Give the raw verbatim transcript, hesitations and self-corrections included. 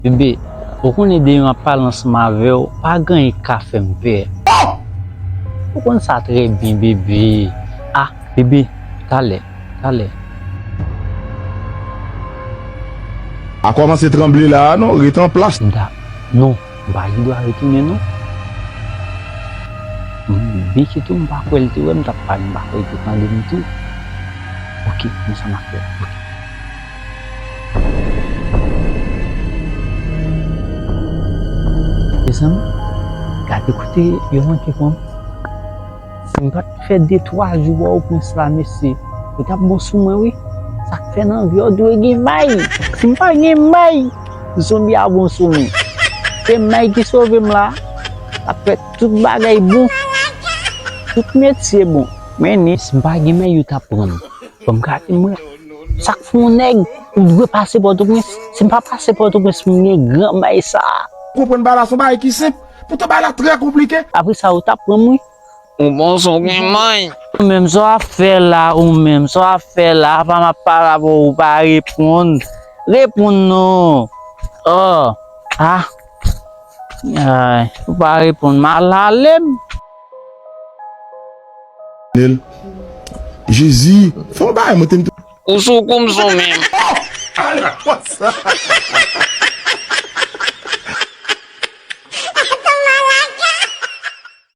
Bebe, ou konnen depi m ap pale ansanm avè w, pa gen anyen k ka fè m pè. Ou konn sa trè byen, bebe. Ah, bebe, talè, talè. A kòmanse tranble la a non, ret an plas. M ta, non, m pa gen dwa retounen non. M byen ke tou m pa kwè l te wè m, m t ap pale, m pa kwè l te tande m tou. Oke, men sa m ap fè. Oke. Mezanmi, gade kote yo manke pran m. Si m pa t fè de twa jou bò Opwens la, mesye, yo t ap bon sou mwen, wi. Sa k fè nan vi a w dwe gen may. Si m pa gen may, zonbi a bon sou mwen. Se may ki sove m la. L ap fè tout bagay bon. Tout metye bon. Men ni, si m pa gen may, yo t ap pran m. Ban m gade m wè. Sa k fè yon nèg, ou dwe pase Pòtoprens. Si m pa pase Pòtoprens, m gen gran may sa. Konprann bagay la se yon bagay ki senp. Poutan bagay la trè konplike. Apre sa, yo t ap pran m, wi. Ou panse w gen may? Ou menm sa w ap fè la, ou menm sa w ap fè la, apa m ap pale avè w, ou pa reponn. Reponn non. Oh, ah. Ay, ou pa reponn, m al ale m. Nel, Jezi, fè yon bagay mwen te m tou. Ou sou kou m sou menm. Ale konsa.